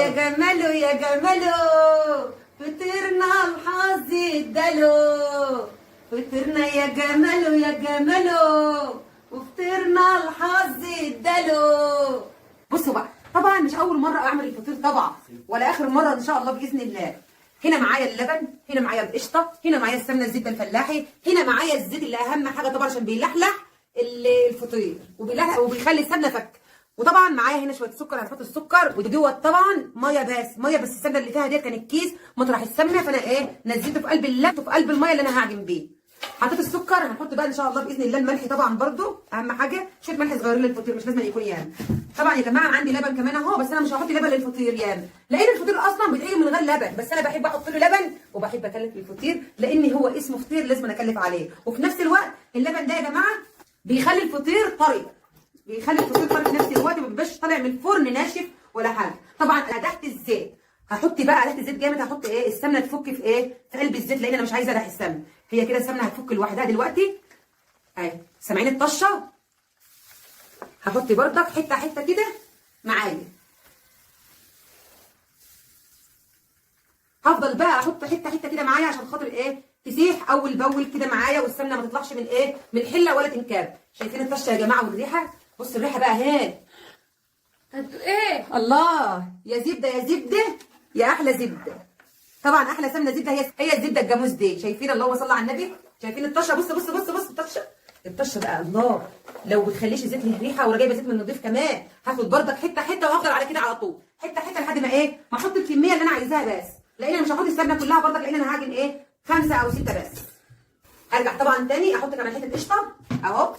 يا جماله يا جماله، فطرنا الحظ اداله. فطرنا يا جماله يا جماله، وفطرنا الحظ اداله. بصوا بقى، طبعا مش اول مرة اعمل الفطير طبعا، ولا اخر مرة ان شاء الله باذن الله. هنا معايا اللبن، هنا معايا القشطه، هنا معايا السمنة الزبدة الفلاحي، هنا معايا الزيت اللي اهم حاجة طبعا عشان بيلحلح الفطير وبيلحلح وبيخلي السمنة فك. وطبعا معايا هنا شوية سكر، هنحط السكر. ودوت طبعا مية بس، مية بس. السمنة اللي فيها ديت كان الكيس مطرح السمنة، فانا ايه نزلته في قلب اللبن في قلب المية اللي انا هعجن بيه. حطيت السكر، هنحط بقى ان شاء الله باذن الله الملح طبعا برده اهم حاجة، شوية ملح صغيرين للفطير مش لازم يكون ياما. طبعا يا جماعة عندي لبن كمان اهو، بس انا مش هحط لبن للفطير ياما، لان الفطير اصلا بيتعمل من غير لبن، بس انا بحب احط له لبن وبحب اكلف الفطير لان هو اسمه فطير لازم اكلف عليه. وفي نفس الوقت اللبن ده يا جماعة بيخلي الفطير طري، بيخلي الفطير طري في نفس الوقت، ما بيبقاش طالع من الفرن ناشف ولا حاجة. طبعا تحت الزيت هحط بقى تحت الزيت جامد، هحط ايه السمنة تفك في ايه في قلب الزيت، لان انا مش عايزه اريح السمنة. هي كده السمنة هتفك لوحدها دلوقتي اهي، سامعين الطشه؟ هحط بردك حتة حتة كده معايا، هفضل بقى احط حتة حتة كده معايا عشان خاطر ايه تسيح اول باول كده معايا، والسمنه ما تطلعش من ايه من الحلة ولا تنكاب. شايفين الطشه يا جماعة والريحه؟ بص الريحة بقى اهي. طب ايه؟ الله يا زبدة يا زبدة يا احلى زبدة. طبعا احلى سمنه زبدة هي الزبدة الجاموس دي. شايفين؟ اللهم صل على النبي. شايفين الطشه؟ بص بص بص بص الطشه، الطشه بقى الله. لو بتخليش الزيت له ريحه، ولا جايبه زيت من نضيف كمان، هاخد بردك حتة حتة وهفضل على كده على طول حتة حتة لحد ما ايه ما احط الكمية اللي انا عايزاها بس، لان انا مش هحط السمنة كلها بردك، لان انا هعجن ايه 5 او 6 بس. هرجع طبعا تاني احط كمان حتة قشطه اهو.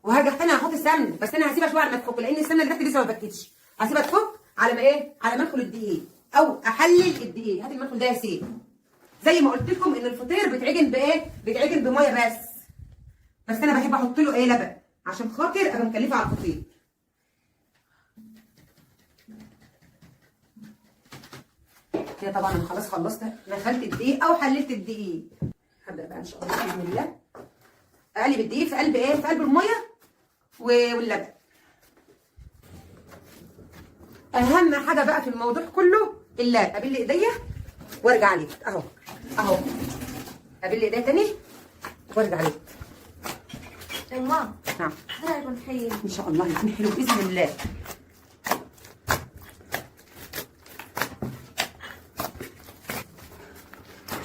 وهرجع تاني هحط السمن، بس انا هسيبها شوية على ما تفك، لان السمنة اللي تحت لسه ما فكتش. هسيبها تفك على ما ايه على ما ادخل الدقيق او احلل الدقيق. هات المدخل ده يا سيدي. زي ما قلت لكم ان الفطير بيتعجن بايه؟ بيتعجن بميه بس، بس انا بحب احط له ايه لبن عشان خاطر ابقى مكلفة على الفطير. كده طبعا انا خلاص خلصت دخلت الدقيق او حللت الدقيق. هبدا بقى ان شاء الله باذن الله اقلب الدقيق في قلب ايه في قلب المية واللبن. اهم حاجة بقى في الموضوع كله اللبن. ابل ايديا وارجع عليك اهو اهو، ابل ايديا تاني وارجع عليك. يما نعم هذا يكون حلو ان شاء الله يكون حلو باذن الله.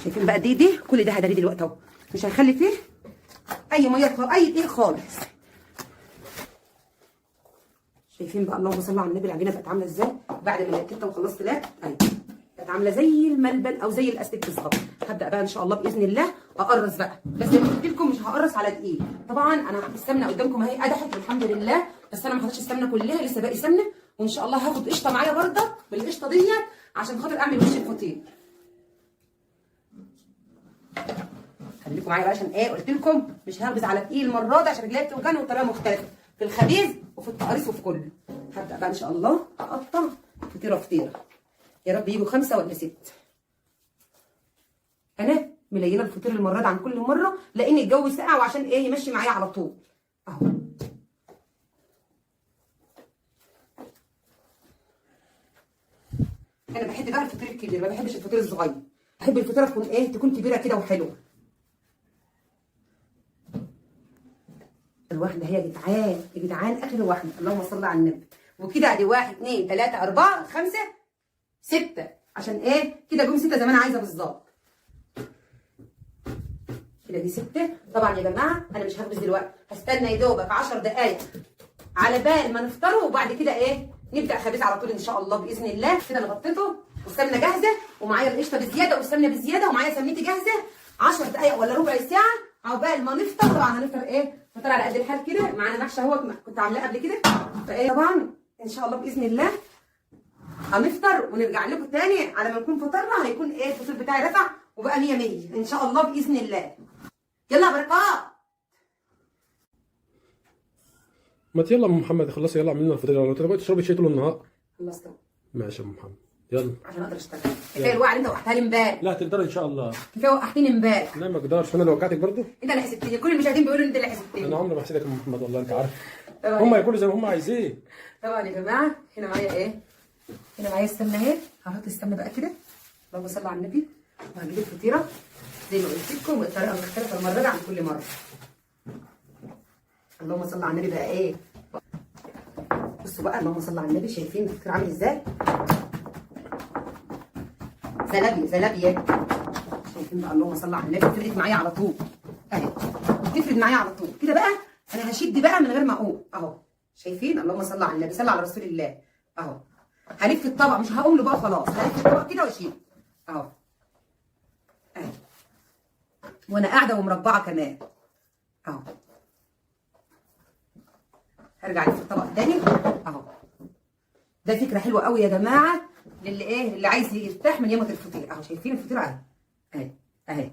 شايفين بقى دي كل ده هدري دلوقتي اهو، مش هخلي فيه اي مية اي دقيق خالص. شايفين بقى اللهم صل على النبي العجينة بقت عامله ازاي بعد ما لقيتها وخلصت لا ايوه بقت عامله زي الملبن او زي الاستيك بالظبط. هبدا بقى ان شاء الله باذن الله اقرص بقى، بس زي ما قلت لكم مش هقرص على دقيق. طبعا انا السمنة قدامكم اهي قدحت والحمد لله، بس انا ما حطيتش السمنة كلها لسه باقي سمنه، وان شاء الله هاخد قشطه معايا برده بالقشطه ديت عشان خاطر اعمل وش الفطير. خليكم معايا بقى عشان ايه قلت لكم مش هخبز على دقيق المرة دي عشان رجليا بتوجعني وطريقه مختلفة في الخبيز وفي التقريص وفي كله. هبدا بقى ان شاء الله اقطع فطيره فطيره، يا رب يجوا 5 ولا 6. انا ملينه الفطير المرة دي عن كل مرة لان الجو ساقع وعشان ايه يمشي معايا على طول اهو. انا بحب بقى الفطير الكبير، ما بحبش الفطير الصغير، بحب الفطيره تكون ايه تكون كبيرة كده وحلوه. الواحدة هي يا جدعان يا جدعان اخر واحدة، اللهم صل على النبي. وكده ادي 1 2 3 4 5 6 عشان ايه كده جم 6 زي ما انا عايزه بالظبط. كده دي 6. طبعا يا جماعة انا مش هخبز دلوقتي، هستنى يا دوبك 10 دقائق على بال ما نفطره، وبعد كده ايه نبدا خبيز على طول ان شاء الله باذن الله. كده انا غطيته والسمنه جاهزة ومعايا القشطه بزيادة والسمنه بزيادة ومعايا سمنتي جاهزة. 10 دقائق ولا ربع ساعة عقبال ما نفطر. طبعا هنفطر ايه فطار على قد الحال كده، معانا محشي اهوت كنت عاملاه قبل كده، فايه طبعا ان شاء الله باذن الله هنفطر ونرجع لكم تاني. على ما نكون فطرنا هيكون ايه الفطير بتاعي رفع وبقى 100 100 ان شاء الله باذن الله. يلا بركات. ما يلا ام محمد خلصي، يلا اعملي لنا الفطير. لو تبغي تشربي شاي طول النهار. خلصت. ماشي يا ام محمد. يلا عشان اقدر اشتغل. كفاية الوقعة اللي انت وقعتها لي امبارح. لا هتقدري ان شاء الله. كفاية وقعتني امبارح. لا ما اقدرش، انا اللي وقعتك برضه. انت اللي حسبتني، كل المشاهدين بيقولوا انت اللي حسبتني. انا عمري ما حسيتك يا محمد والله، انت عارف. هم ياكلوا زي ما هم عايزين. طبعا يا جماعة هنا معايا ايه؟ هنا معايا السمنة اهي، هحط السمنة بقى كده. اللهم صل على النبي. وهجيب الفطيره زي ما قلت لكم، الطريقة مختلفة المرة دي عن كل مرة. اللهم صل على النبي بقى ايه؟ بصوا بقى اللهم صل على النبي، شايفين الفطير عامل ازاي؟ زلابيه زلابيه. شايفين بقى اللهم صل على النبي، بتفرد معايا على طول اهي، بتفرد معايا على طول كده بقى. انا هشد بقى من غير ما اقوم اهو. شايفين اللهم صل على النبي، صل على رسول الله اهو. هلف الطبق، مش هقوم له بقى خلاص، هلف الطبق كده واشيل اهو اهي، وانا قاعدة ومربعه كمان اهو. هرجع الف الطبق تاني اهو. ده فكرة حلوة قوي يا جماعة للي ايه، اللي عايز يرتاح من يمه الفطير اهو. شايفين الفطير اهي اهي اهي.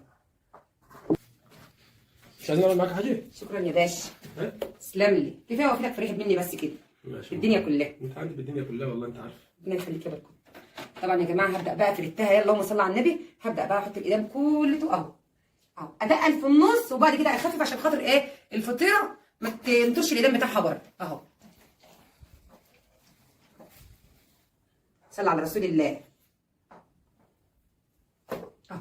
مش عايزين اعمل معاك حاجة؟ شكرا يا باشا، تسلم لي. كفاية وفيلك فرحت مني بس كده. ماشي، الدنيا كلها انت عندي بالدنيا كلها والله، انت عارف. ربنا يخليك يا بركة. طبعا يا جماعة هبدا بقى فردتها، يلا اللهم صل على النبي. هبدا بقى احط الاقدام كلته اهو اهو، ادقل في النص وبعد كده اخفف عشان خاطر ايه؟ الفطيره ما تنطرش الاقدام بتاعها بره اهو. صل على رسول الله اهو.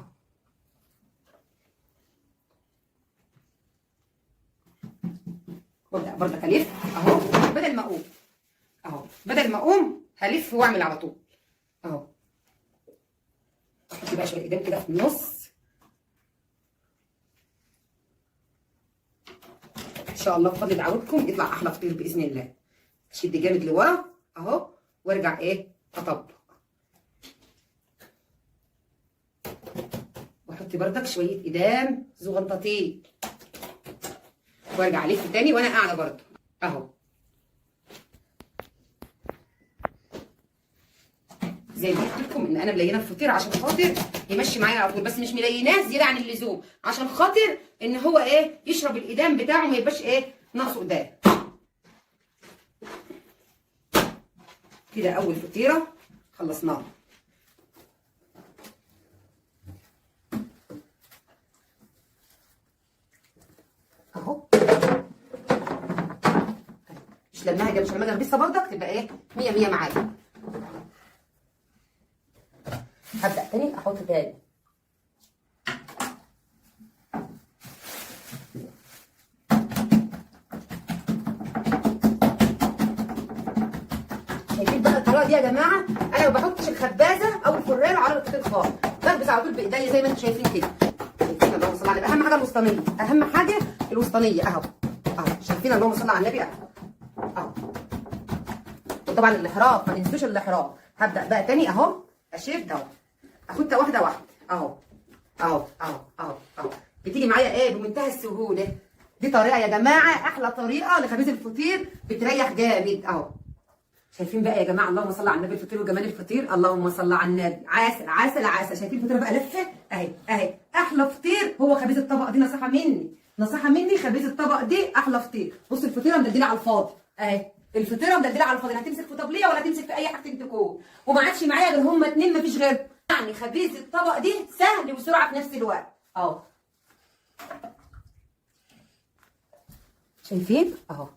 وابدا برضك الف اهو، بدل ما اقوم اهو، بدل ما اقوم هلف واعمل على طول اهو. احط بقى شوية اقدام كده في النص. ان شاء الله بفضل دعوتكم يطلع احلى فطير باذن الله. اشد جامد لورا اهو وارجع ايه اطبق. واحط بردك شوية اقدام زغنطتين وارجع الف تاني وانا قاعدة برده اهو. زي ما قلت لكم ان انا ملينه الفطير عشان خاطر يمشي معايا على طول، بس مش مليناه زيادة عن اللزوم عشان خاطر ان هو ايه يشرب الادام بتاعه، ما يبقاش ايه ناقصه قدام كده. اول فطيره خلصناها. اهو مش لماها جنب، مش لماها جنب لسه برضك تبقى ايه 100 100 معايا. هبدأ تاني احط تاني. شايفين بقى الطريقة دي يا جماعة؟ انا ما بحطش الخبازه او الفراره على الفطير خالص، بخبز على طول بايديا زي ما انتم شايفين كده. شايفين اللهم صل على النبي. اهم حاجة الوسطانيه، اهم حاجة الوسطانيه اهو اهو. شايفين اللهم صل على النبي اهو اهو. وطبعا الاحراف ما تنسوش الاحراف. هبدأ بقى تاني اهو، اشد اهو، اخدها واحدة واحدة اهو اهو اهو اهو اهو. بتيجي معايا ايه بمنتهى السهولة. دي طريقه يا جماعة، احلى طريقه لخبيز الفطير، بتريح جامد اهو. شايفين بقى يا جماعة اللهم صل على النبي الفطير وجمال الفطير، اللهم صل على النبي. عسل عسل عسل. شايفين الفطيره بقى لفه اهي اهي. احلى فطير هو خبيز الطبق دي، نصيحة مني، نصيحة مني، خبيز الطبق دي احلى فطير. بصوا الفطيره مدلدله على الفاضي اهي، الفطيره مدلدله على الفاضي، لا هتمسك في طبليه ولا تمسك في اي حاجة تكون، وما عادش معايا غير هما اتنين مفيش غيرهم. يعني خبيز الطبق دي سهل وسرعة في نفس الوقت اهو. شايفين اهو،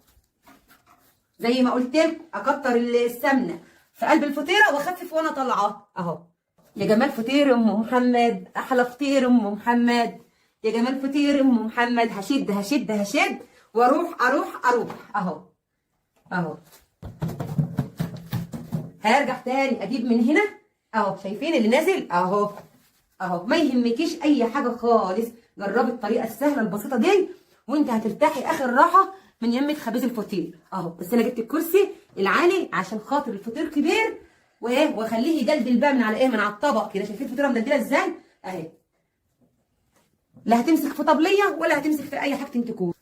زي ما قلت لكم اكتر السمنة في قلب الفطيره واخفف وانا طالعه اهو. يا جمال فطير ام محمد، احلى فطير ام محمد، يا جمال فطير ام محمد. هشد هشد هشد واروح اروح اروح اهو اهو. هرجع تاني اجيب من هنا اهو. شايفين اللي نازل اهو اهو. ما يهمكيش اي حاجة خالص، جربي الطريقة السهلة البسيطة دي وانت هترتاحي اخر راحة من يمه خبيز الفطير اهو. بس انا جبت الكرسي العالي عشان خاطر الفطير كبير وايه، واخليه يدلدل بقى من على ايه، من على الطبق كده. شايفين الفطيره مدلدله ازاي اهي، لا هتمسك في طبليه ولا هتمسك في اي حاجة تكون.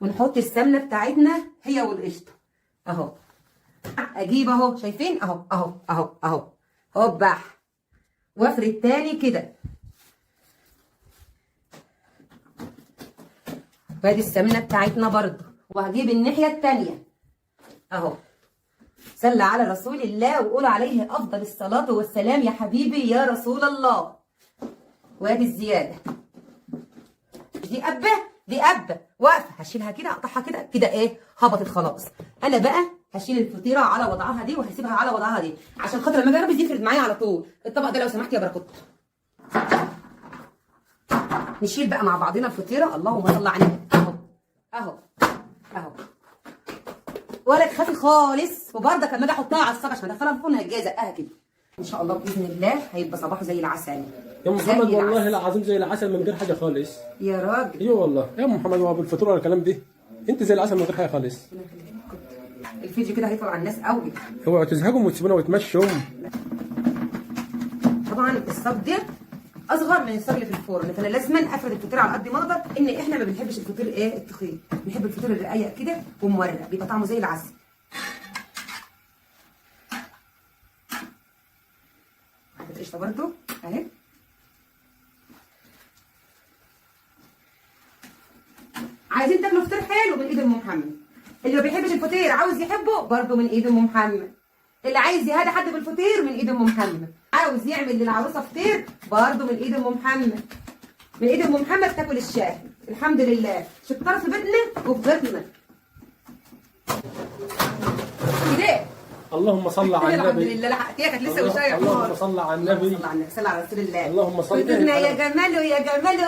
ونحط السمنة بتاعتنا هي والقشطه اهو. اجيب اهو، شايفين اهو اهو اهو اهو، هوبا، وافرد تاني كده. وادي السمنة بتاعتنا برضو. وهجيب الناحية التانية اهو. صلى على رسول الله وقول عليه افضل الصلاة والسلام يا حبيبي يا رسول الله. وادي الزيادة دي قبه، دي قبه واقفة، هشيلها كده، اقطعها كده كده، ايه هبطت خلاص. انا بقى هشيل الفطيره على وضعها دي وهسيبها على وضعها دي عشان خاطر لما اجي اغمز يفرد معايا على طول. الطبق ده لو سمحت يا بركوت. نشيل بقى مع بعضنا الفطيره. اللهم صل على النبي. اهو اهو اهو، ولا تخافي خالص. وبرضك لما اجي احطها على الصاج عشان ادخلها الفرن هتجي ازقها كده. ان شاء الله باذن الله هيبقى صباحه زي العسل. يا ام زي محمد والله العسل. العظيم زي العسل من غير حاجة خالص. يا راجل ايوه والله يا ام محمد، هو بالفطور ولا الكلام دي، انت زي العسل من غير حاجة خالص. الفيديو كده هيطلع على الناس قوي. اوعوا تزهقوا وتسيبونا وتمشوا. طبعا الصاج ده اصغر من الصاج اللي في الفرن، فانا لازم افرد الفطيره على قد ما اقدر. ان احنا ما بنحبش الفطير ايه التخين، بنحب الفطير الرقيق كده ومورق، بيبقى طعمه زي العسل. حبه قشطه برده اهي. عايزين تاكلوا فطير حلو من ايد ام محمد. اللي ما بيحبش الفطير عاوز يحبه برده من ايد ام محمد. اللي عايز يهدي حد بالفطير من ايد ام محمد. عاوز يعمل للعروسه فطير برده من ايد ام محمد. من ايد ام محمد تاكل الشاي. الحمد لله شطار في بيتنا وفي غيطنا كده. اللهم صل على الحمد النبي. لله لحقتيها، كانت لسه وشايه. اللهم صل على النبي. اللهم صل على النبي، صل على رسول الله. اللهم صل. فطرنا يا جماله يا جماله،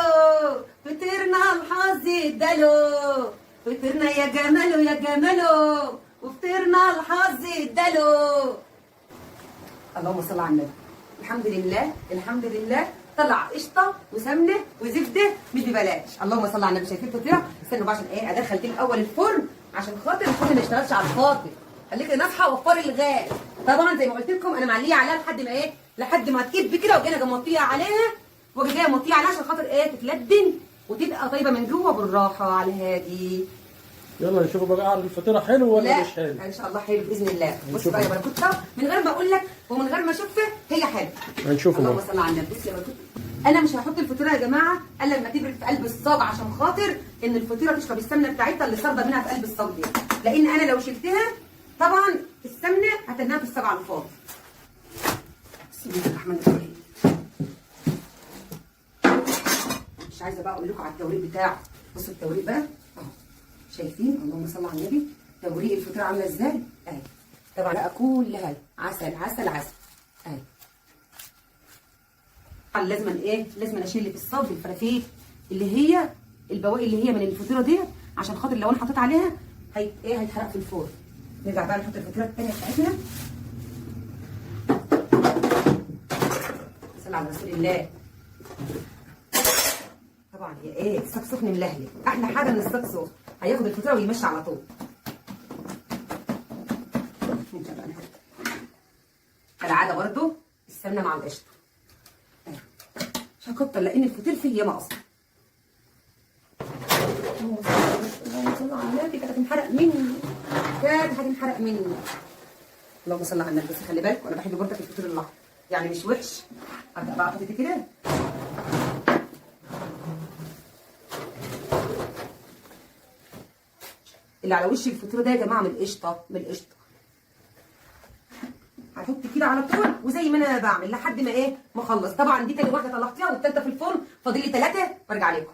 فطرنا الحظ اداله. فطرنا يا جماله يا جماله، وفطرنا الحظ اداله. اللهم صل على النبي. الحمد لله الحمد لله. طلع قشطه وسمنه وزبده مش ببلاش. اللهم صل على النبي. شايفين الفطيره؟ استنوا بقى عشان ايه ادخل دي الاول الفرن عشان خاطر الفرن ما يشتغلش على الفاضي. خليكي ناصحه وفري الغاز. طبعا زي ما قلت لكم انا معليه عليها لحد ما ايه، لحد ما تكب كده، وجينا موطيه عليها، واجي جاية موطيه عليها عشان خاطر ايه تتلدن وتبقى طيبة من جوه بالراحة على الهادي. يلا نشوفوا بقى الفطيره حلو ولا لا مش حلو. ان شاء الله حلو باذن الله. بص هنشوفه. بقى يا بركوته، من غير ما اقول لك ومن غير ما اشوفها هي حلوة. هنشوفه اللهم بقى. صل على النبي. بص يا بركوته، انا مش هحط الفطيره يا جماعة الا لما تبرد في قلب الصاج عشان خاطر ان الفطيره تشرب السمنة بتاعتها اللي شاربه منها في قلب الصاج دي، لان انا لو شلتها طبعا السمنة هتنها في الصاج على الفاضي. بسم الله الرحمن الرحيم. مش عايزه بقى اقول لكم على التوريق بتاعه. بصوا التوريق بقى اهو، شايفين؟ اللهم صل على النبي. توريق الفطيره عامله ازاي اهي. طبعا بقى كلها عسل عسل عسل اهي. لازم ايه، لازم اشيل اللي في الصاج الفرافيت اللي هي البواقي اللي هي من الفطيره ديت، عشان خاطر لو انا حطيت عليها هي ايه هيتحرق في الفرن. نرجع بقى نحط الفطيره الثانية بتاعتنا. صلى على رسول الله. طبعا هي ايه الصاج سخن ملهلب، احلى حاجة ان الصاج سخن هياخد الفطيره ويمشي على طول. نبدا بقى نحط كالعادة برده السمنة مع القشطه. مش هكتر لان الفطير فيه ياما اصلا. اللهم صل على النبي. كانت هتنحرق مني، كانت هتنحرق مني. اللهم صل على النبي. بس خلي بالك انا بحب برضك الفطير الاحمر، يعني مش وحش. ابدا بقى احط دي كده. اللي على وش الفطيره ده يا جماعة من القشطه، من القشطه. هحط كده على طول وزي ما انا بعمل لحد ما ايه ما اخلص. طبعا دي تاني واحدة طلعتيها والتالتة في الفرن، فاضل لي 3 وارجع لكم.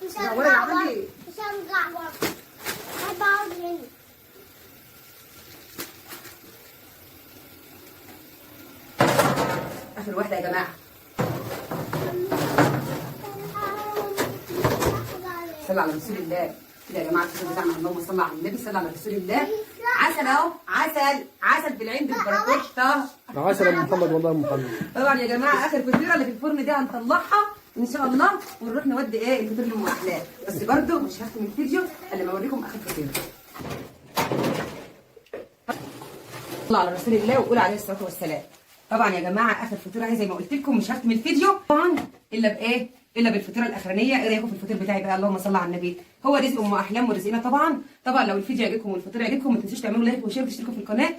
مش نوري يا هرجع ورا. علي. مش هرجع ورا. بحب اقعد هنا. اخر واحدة يا جماعة. صلى على رسول الله. كده يا جماعة الفطير بتاعنا اللهم صل على النبي، صلى على رسول الله. عسل اهو، عسل عسل بالعين بالبركوته. عسل يا ام محمد والله يا ام محمد. طبعا يا جماعة اخر فطيره اللي في الفرن دي هنطلعها ان شاء الله ونروح نودي ايه الفطير لام احلام. بس برده مش هختم الفيديو الا لما اوريكم اخر فطيره. صلى على رسول الله وقول عليه الصلاة والسلام. طبعا يا جماعة اخر فطيره اهي زي ما قلت لكم، مش هختم الفيديو طبعا الا بايه، الا بالفطيره الاخرانية. ايه رايكم في الفطير بتاعي بقى؟ اللهم صل على النبي. هو رزق ام احلام ورزقنا طبعا. طبعا لو الفيديو عجبكم والفطير عجبكم ما تنسوش تعملوا like و share وتشتركوا في القناة.